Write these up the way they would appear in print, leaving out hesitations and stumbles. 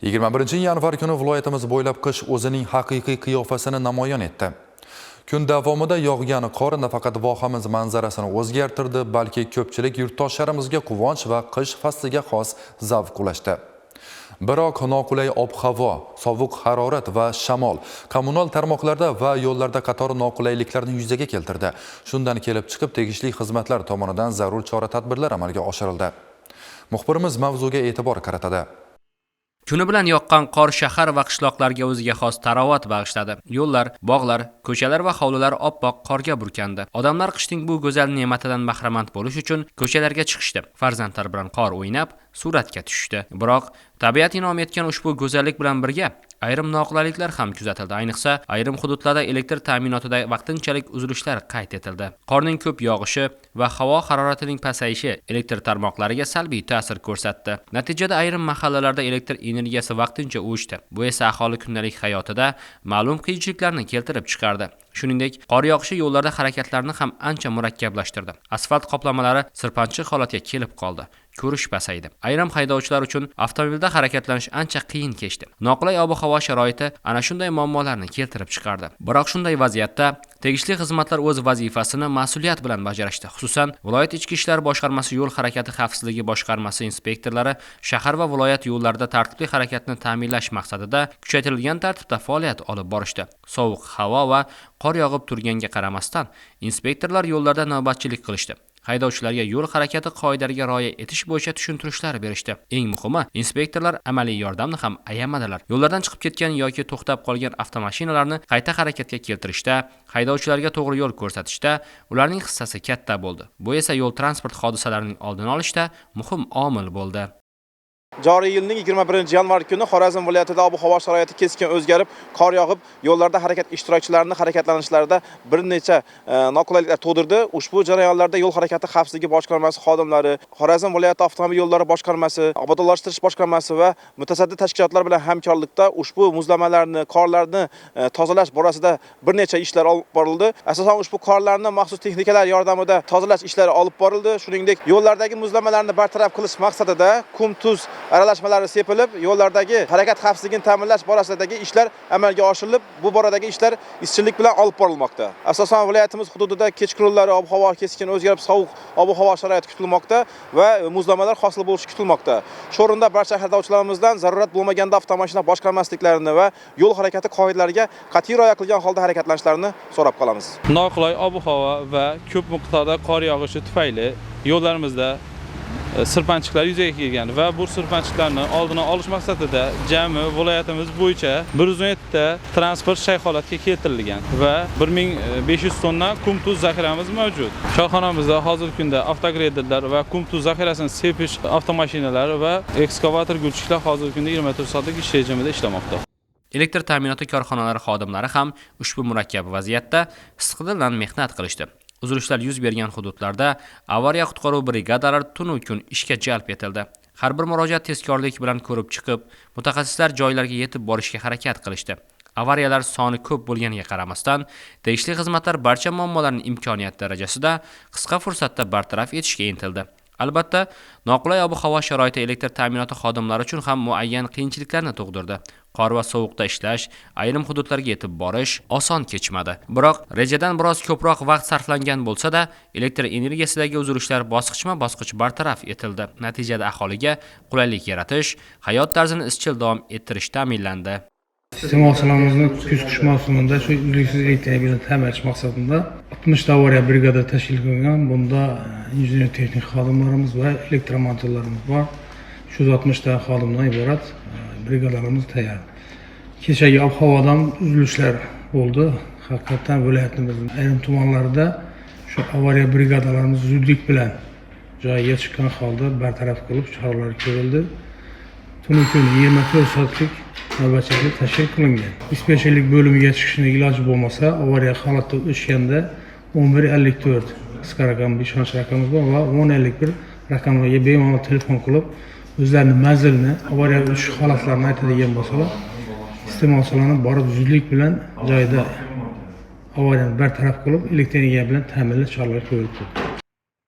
21 yanvar kuni viloyatimiz bo'ylab qish o'zining haqiqiy qiyofasini namoyon etdi. Kun davomida yog'gan qor nafaqat vohamiz manzarasini o'zgartirdi, balki ko'pchilik yurtdoshlarimizga quvonch va qish fasliga xos zavq ulashdi. Biroq noqulay ob-havo, sovuq harorat va shamol kommunal tarmoqlarda va yo'llarda qator noqulayliklarni yuzaga keltirdi. Shundan kelib chiqib, tegishli xizmatlar tomonidan zarur chora-tadbirlar amalga oshirildi. Muxbirimiz mavzuga e'tibor qaratadi. Kuni bilan yoqqan qor shahar va qishloqlarga o'ziga xos tarovat bag'ishladi. Yo'llar, bog'lar, ko'chalar va hovlilar oppoq qorga burkandi. Odamlar qishning bu go'zal ne'matidan bahramand bo'lish uchun ko'chalarga chiqishdi. Farzandlar bilan qor o'ynab, suratga tushishdi. Biroq tabiat in'om etgan ushbu go'zallik bilan birga ayrim noqulayliklar ham kuzatildi. Ayniqsa, ayrim hududlarda elektr ta'minotida vaqtinchalik uzilishlar qayd etildi. Qorning ko'p yog'ishi va havo haroratining pasayishi elektr tarmoqlariga salbiy ta'sir ko'rsatdi. Natijada ayrim mahallalarda elektr energiyasi vaqtincha o'chdi. Bu esa aholi kundalik hayotida ma'lum qiyinchiliklarni keltirib chiqardi. Shuningdek, qor yog'ishi yo'llarda harakatlarni ham ancha murakkablashtirdi. Asfalt qoplamalari sirpanchiq holatga kelib qoldi. Ko'rish pasaydi. Ayrim haydovchilar uchun avtomobilda harakatlanish ancha qiyin kechdi. Noqulay ob-havo sharoiti ana shunday muammolarni keltirib chiqardi. Biroq shunday vaziyatda tegishli xizmatlar o'z vazifasini mas'uliyat bilan bajarishdi. Xususan, viloyat ichki ishlar boshqarmasi yo'l harakati xavfsizligi boshqarmasi inspektorlari shahar va viloyat yo'llarida tartibli harakatni ta'minlash maqsadida kuchaytirilgan tartibda faoliyat olib borishdi. Sovuq havo va qor yog'ib turganga qaramasdan, inspektorlar yo'llarda navbatchilik qilishdi. Haydovchilarga yo'l harakati qoidalariga rioya etish bo'yicha tushuntirishlar berishdi. Eng muhimi, inspektorlar amaliy yordamni ham ayamadilar. Yo'llardan chiqib ketgan yoki to'xtab qolgan avtomashinalarni qayta harakatga keltirishda, haydovchilarga to'g'ri yo'l ko'rsatishda ularning hissasi katta bo'ldi. Bu esa yo'l transport hodisalarining oldini olishda muhim omil bo'ldi. Joriy yilning 21 yanvar kuni Xorazm viloyatida ob-havo sharoiti keskin o'zgarib, qor yog'ib, yo'llarda harakat ishtirokchilarining harakatlanishlarida bir necha noqulayliklar tug'dirdi. Ushbu jarayonlarda yo'l harakati xavfsizligi boshqarmasi xodimlari, Xorazm viloyati avtomobil yo'llari boshqarmasi, obodonlashtirish boshqarmasi va mutasaddi tashkilotlar bilan hamkorlikda ushbu muzlamalarni, qorlarni tozalash borasida bir necha ishlar olib borildi. Asosan ushbu qorlarni maxsus texnikalar yordamida tozalash ishlari olib borildi. Shuningdek, yo'llardagi muzlamalarni bartaraf qilish maqsadida qum, tuz aralashmalari sepilib, yo'llardagi harakat xavfsizligini ta'minlash borasidagi ishlar amalga oshirilib, bu boradagi ishlar izchillik bilan olib borilmoqda. Asosan viloyatimiz hududida kechqurunlari ob-havo keskin o'zgarib, sovuq ob-havo sharoiti kutilmoqda va muzlamalar hosil bo'lishi kutilmoqda. Shu o'rinda barcha haydovchilarimizdan zarurat bo'lmaganda avtomashina boshqarmasliklarini va yo'l harakati qoidalariga qat'iy rioya qilgan holda harakatlanishlarini so'rab qolamiz. Noqulay ob-havo va ko'p miqdorda qor yog'ishi tufayli yo'llarimizda sirpanchiqlar yuzaga kelgan va bu sirpanchiqlarni oldini olish maqsadida jami viloyatimiz bo'yicha 117 ta transport shay holatga keltirilgan va 1500 tonna qum tuz zaxiramiz mavjud. Korxonamizda hozirgi kunda avtogreyderlar va qum tuz zaxirasini sepish avtomashinalari va ekskavator gulchiklar hozirgi kunda 24 soatlik ish rejimida ishlamoqda. Elektr ta'minoti korxonalari xodimlari ham ushbu murakkab vaziyatda sidqidildan mehnat qilishdi. Uzilishlar yuz bergan hududlarda avariya qutqaruv brigadalari tunu kun ishga jalb etildi. Har bir murojaat tezkorlik bilan ko'rib chiqib, mutaxassislar joylarga yetib borishga harakat qilishdi. Avariyalar soni ko'p bo'lganiga qaramasdan, tegishli xizmatlar barcha muammolarni imkoniyat darajasida qisqa fursatda bartaraf etishga intildi. Albatta, noqulay ob-havo sharoiti elektr ta'minoti xodimlari uchun ham muayyan qiyinchiliklarni tug'dirdi. Qor va sovuqda ishlash, ayrim hududlarga yetib borish oson kechmadi. Biroq rejadan biroz ko'proq vaqt sarflangan bo'lsa-da, elektr energiyasidagi uzilishlar bosqichma-bosqich bartaraf etildi. Natijada aholiga qulaylik yaratish, hayot tarzini izchil davom ettirish ta'minlandi. Iste'molchilarimizni kuz qish mavsumida shu uzluksiz elektr bilan ta'minlash maqsadida 60 ta avariya brigada tashkil qilingan. Bunda injener texnik xodimlarimiz va elektromontorlarimiz bor. 360 ta xodimdan iborat brigadalarimiz tayyor. Kechagi ob havodan uzilishlar bo'ldi. Haqiqatdan viloyatimizning ayrim tumanlarida shu avariya brigadalarimiz zudlik bilan joyiga chiqqan holda bartaraf qilib choralar ko'rildi. Tunu kun 24 soatlik navbatchilik tashkil qilingan. Dispetcherlik bo'limiga chiqishni iloji bo'lmasa, avariya holatda o'chganda 1154 qisqa raqam, ishonch raqamimiz bor va 1051 raqamlarga bemalol telefon qilib, o'zlarini manzilini, avariya o'chish holatlarini aytadigan bo'lsalar, iste'molchilarni borib zudlik bilan joyida avariyani bartaraf qilib, elektr energiya bilan ta'minlash choralari ko'rildi.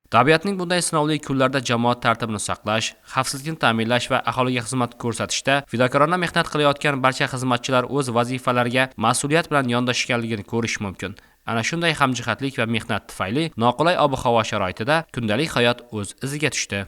Tabiatning bunday sinovli kunlarda jamoat tartibini saqlash, xavfsizlikni ta'minlash va aholiga xizmat ko'rsatishda fidokorona mehnat qilayotgan barcha xizmatchilar o'z vazifalariga mas'uliyat bilan yondashganligini ko'rish mumkin. Ana shunday hamjihatlik va mehnat tufayli noqulay ob-havo sharoitida kundalik hayot o'z iziga tushdi.